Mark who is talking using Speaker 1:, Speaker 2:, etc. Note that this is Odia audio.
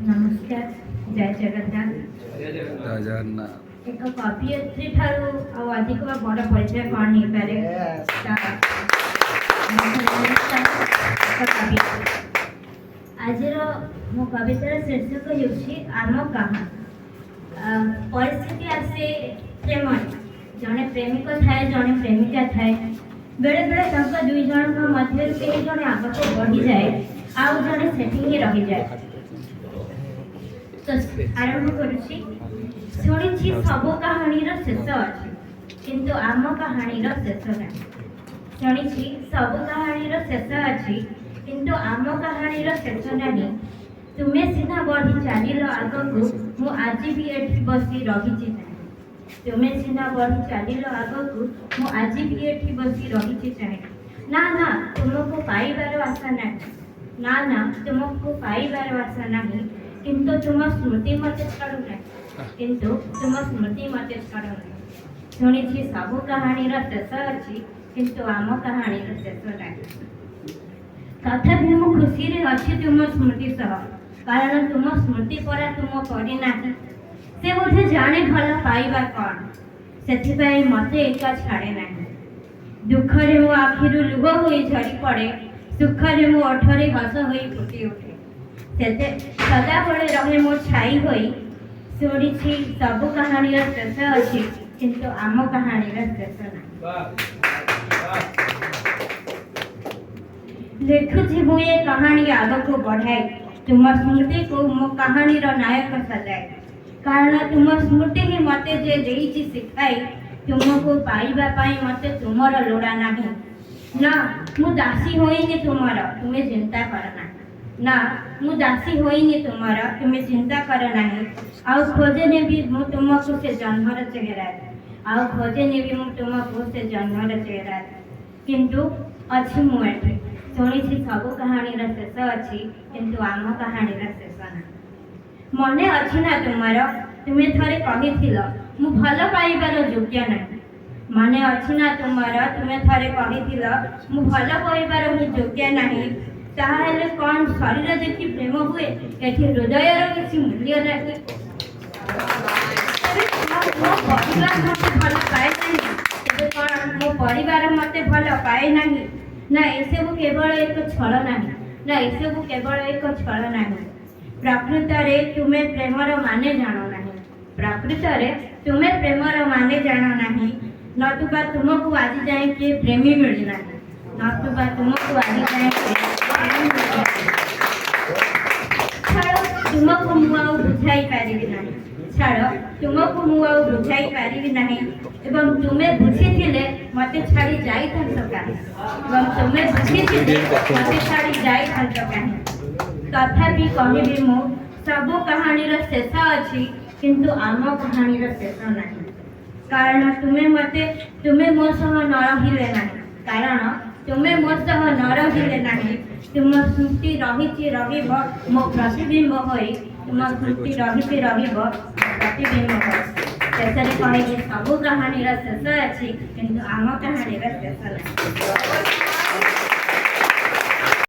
Speaker 1: ନମସ୍କାର, ଜୟ ଜଗନ୍ନାଥ।
Speaker 2: ଜୟ ଜଗନ୍ନାଥ।
Speaker 1: ଏକ କବିୟତ୍ରୀ ଠାରୁ ଆଉ ଅଧିକ ବା ବଡ଼ ପରିଚୟ କ'ଣ ହେଇପାରେ? ତ ଏକ କବିତା। ଆଜିର ମୋ କବିତାର ଶୀର୍ଷକ ହେଉଛି ଆମ କାହାଣୀ। ପରିସ୍ଥିତି ଆସେ ପ୍ରେମରେ। ଜଣେ ପ୍ରେମିକ ଥାଏ, ଜଣେ ପ୍ରେମିକା ଥାଏ। ବେଳେବେଳେ ତାଙ୍କ ଦୁଇ ଜଣଙ୍କ ମଧ୍ୟରୁ କେହି ଜଣେ ଆଗକୁ ବଢ଼ିଯାଏ, ଆଉ ଜଣେ ସେଠି ହିଁ ରହିଯାଏ। ତ ଆରମ୍ଭ କରୁଛି। ଶୁଣିଛି ସବୁ କାହାଣୀର ଶେଷ ଅଛି, କିନ୍ତୁ ଆମ କାହାଣୀର ଶେଷ ନାହିଁ। ଶୁଣିଛି ସବୁ କାହାଣୀର ଶେଷ ଅଛି, କିନ୍ତୁ ଆମ କାହାଣୀର ଶେଷ ନାହିଁ। ତୁମେ ସିନା ବଢ଼ି ଚାଲିଲ ଆଗକୁ, ମୁଁ ଆଜି ବି ଏଠି ବସି ରହିଛି ଚାହିଁ। ତୁମେ ସିନା ବଢ଼ି ଚାଲିଲ ଆଗକୁ, ମୁଁ ଆଜି ବି ଏଠି ବସି ରହିଛି ଚାହିଁ। ନା ନା, ତୁମକୁ ପାଇବାର ଆଶା ନାହିଁ। ନା ନା, ତୁମକୁ ପାଇବାର ଆଶା ନାହିଁ, କିନ୍ତୁ ତୁମ ସ୍ମୃତି ମୋତେ ଛାଡ଼ୁନାହିଁ। କିନ୍ତୁ ତୁମ ସ୍ମୃତି ମୋତେ ଛାଡ଼ୁନାହିଁ। ଶୁଣିଛି ସବୁ କାହାଣୀର ଶେଷ ଅଛି, କିନ୍ତୁ ଆମ କାହାଣୀର ଶେଷ ନାହିଁ। ତଥାପି ମୁଁ ଖୁସିରେ ଅଛି ତୁମ ସ୍ମୃତି ସହ, କାରଣ ତୁମ ସ୍ମୃତି ପରା ତୁମ ପରି ନାହିଁ। ସେ ବୋଧେ ଜାଣେ ଭଲ ପାଇବା କ'ଣ, ସେଥିପାଇଁ ମୋତେ ଏକା ଛାଡ଼େ ନାହିଁ। ଦୁଃଖରେ ମୋ ଆଖିରୁ ଲୁହ ହୋଇ ଝରି ପଡ଼େ, ସୁଖରେ ମୋ ଓଠରେ ହସ ହୋଇ ଫୁଟି ଉଠେ। ସେତେ ସଦାବେଳେ ରହେ ମୋ ଛାଇ ହୋଇ। ଶୁଣିଛି ସବୁ କାହାଣୀର ଶେଷ ଅଛି, କିନ୍ତୁ ଆମ କାହାଣୀର ଶେଷ ନାହିଁ। ଲେଖୁଛି ମୁଁ ଏ କାହାଣୀ ଆଗକୁ ବଢ଼ାଇ, ତୁମ ସ୍ମୃତିକୁ ମୋ କାହାଣୀର ନାୟକ ସଜାଏ। କାରଣ ତୁମ ସ୍ମୃତି ହିଁ ମୋତେ ଯେ ଦେଇଛି ଶିଖାଇ, ତୁମକୁ ପାଇବା ପାଇଁ ମୋତେ ତୁମର ଲୋଡ଼ା ନାହିଁ। ନା, ମୁଁ ଦାସୀ ହୋଇନି ତୁମର, ତୁମେ ଚିନ୍ତା କର ନାହିଁ। ନା, ମୁଁ ଦାସୀ ହୋଇନି ତୁମର, ତୁମେ ଚିନ୍ତା କର ନାହିଁ। ଆଉ ଖୋଜେ ନେବି ମୁଁ ତୁମକୁ ସେ ଜନ୍ମର ଚେହେରାରେ। ଆଉ ଖୋଜେ ନେବି ମୁଁ ତୁମକୁ ସେ ଜନ୍ମର ଚେହେରାରେ। କିନ୍ତୁ ଅଛି ମୁଁ ଏଠି। ଶୁଣିଛି ସବୁ କାହାଣୀର ଶେଷ ଅଛି, କିନ୍ତୁ ଆମ କାହାଣୀର ଶେଷ ନାହିଁ। ମନେ ଅଛି ନା ତୁମର, ତୁମେ ଥରେ କହିଥିଲ, ମୁଁ ଭଲ ପାଇବାର ଯୋଗ୍ୟ ନାହିଁ। ମନେ ଅଛି ନା ତୁମର, ତୁମେ ଥରେ କହିଥିଲ, ମୁଁ ଭଲ ପାଇବାର ହିଁ ଯୋଗ୍ୟ ନାହିଁ। ତାହେଲେ କ'ଣ ଶରୀର ଦେଖି ପ୍ରେମ ହୁଏ? ଏଠି ହୃଦୟର କିଛି ମୂଲ୍ୟ ନାହିଁ? ତେବେ କ'ଣ ମୋ ପରିବାର ମୋତେ ଭଲ ପାଏ ନାହିଁ? ତେବେ କ'ଣ ମୋ ପରିବାର ମୋତେ ଭଲ ପାଏ ନାହିଁ? ନା, ଏସବୁ କେବଳ ଏକ ଛଳ ନାହିଁ। ନା, ଏସବୁ କେବଳ ଏକ ଛଳ ନାହିଁ। ପ୍ରକୃତରେ ତୁମେ ପ୍ରେମର ମାନେ ଜାଣ ନାହିଁ। ପ୍ରକୃତରେ ତୁମେ ପ୍ରେମର ମାନେ ଜାଣ ନାହିଁ, ନତୁବା ତୁମକୁ ଆଜି ଯାଏଁ କିଏ ପ୍ରେମୀ ମିଳିନାହିଁ। ନତୁବା ତୁମକୁ ଆଜି ଯାଏଁ କିଏ ପ୍ରେମୀ ମିଳିନାହିଁ। ଛାଡ଼, ତୁମକୁ ମୁଁ ଆଉ ବୁଝାଇ ପାରିବି ନାହିଁ। ଛାଡ଼, ତୁମକୁ ମୁଁ ଆଉ ବୁଝାଇ ପାରିବି ନାହିଁ। ଏବଂ ତୁମେ ବୁଝିଥିଲେ ମୋତେ ଛାଡ଼ି ଯାଇଥାନ୍ତ କାହିଁ? ଏବଂ ତୁମେ ବୁଝିଥିଲେ ମୋତେ ଛାଡ଼ି ଯାଇଥାନ୍ତ କାହିଁ? ତଥାପି କହିବି ମୁଁ, ସବୁ କାହାଣୀର ଶେଷ ଅଛି, କିନ୍ତୁ ଆମ କାହାଣୀର ଶେଷ ନାହିଁ। କାରଣ ତୁମେ ମୋ ସହ ନ ରହିଲେ ନାହିଁ। କାରଣ ତୁମେ ମୋ ସହ ନ ରହିଲେ ନାହିଁ, ତୁମ ସ୍ମୃତି ରହିଛି, ରହିବ ମୋ ପ୍ରତିବିମ୍ବ ହୋଇ। ତୁମ ସ୍ମୃତି ରହିଛି, ରହିବ ମୋ ପ୍ରତିବିମ୍ବ ହୋଇ। ଶେଷରେ କହିବି, ସବୁ କାହାଣୀର ଶେଷ ଅଛି, କିନ୍ତୁ ଆମ କାହାଣୀର ଶେଷ ନାହିଁ।